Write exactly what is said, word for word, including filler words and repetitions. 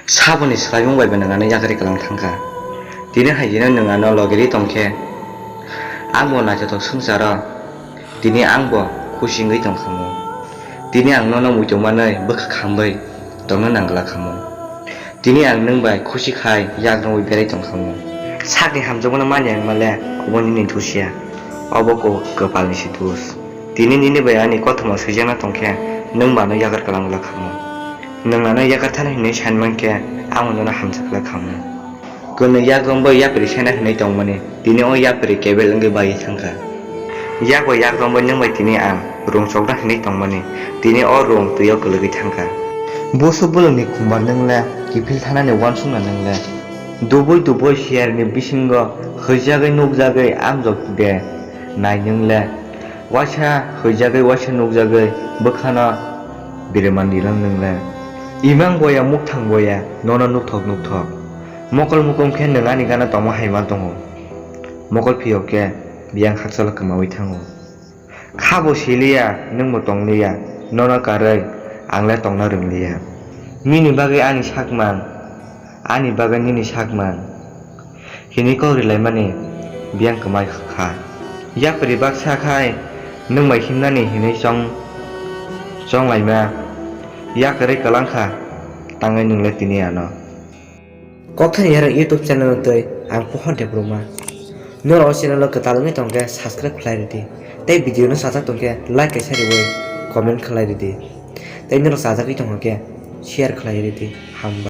Saboni swraimung bai bo nwng ano yakarwi kwlang thangkha. Tini hai dino nwng ano logirwi tongkhe, ang bo naithothok swngcharo tini ang bo khusi wngwi tongkhamu. Tini ang nono muitu manwi bwkha khamwi tongna nang glak khamu. Tini ang nwng bai khusi khai yak rwngwi berai tongkhamu. Sakni hamjakmano manya wngmale kubun nini dusia, obo ko kwpalni se dos. Tini nini bai ani kothoma swijakna tongkhe nwng bo ano yakar kwlang glak khamu. Nwng ano yakar thani hinwi sani mankhe ang nono hamjak glak khamu. Kwnwi yak rombai yapri sena hinwi tongmani, tini o yapri kebel wngwi bai thangkha. Yak bai yak rombai nwng bai tini ang rung chokna hinwi tongmani, tini o rung twi o kwlwgwi thangkha. Busu bulungni khumbar nwng le, kiphil thanani uansukna nwng le. Dubui dubui siyarni bisingo hwijagwi nukjagwi amjok de nai nwng le. Waisa hwijagwi waisa nukjagwi bwkhano biriman rilwng nwng le. Imang boya mukthang boya nono nukthok nukthok. Mokol mukum khe nwng ani gana tongma hai ma tongo. Mokol phiyok khe biyang hakchalo kwmawi thango. Kha bo siliya, nwng bo tongliya, nono karwi ang le tongna rwngliya. Nini bagwi ani sakmang, ani bagwi nini sakmang hinwi kok rilaimani biyang kwmai kha. Yapri baksa khai nwng bai himnani hinwi chong chonglaima yakarwi kwlang kha, tangwi nwng le tini ano. Kokthani yarang YouTube channel twi ang Pohor Debbarma. Norok o channel o kwtal wngwi tongkhe subscribe khlai rwdi. Tei video no sajak tongkhe like kaisa riwi comment khlai rwdi. Tei norok chajagwi tongkhe share khlai rwdi. Hambai.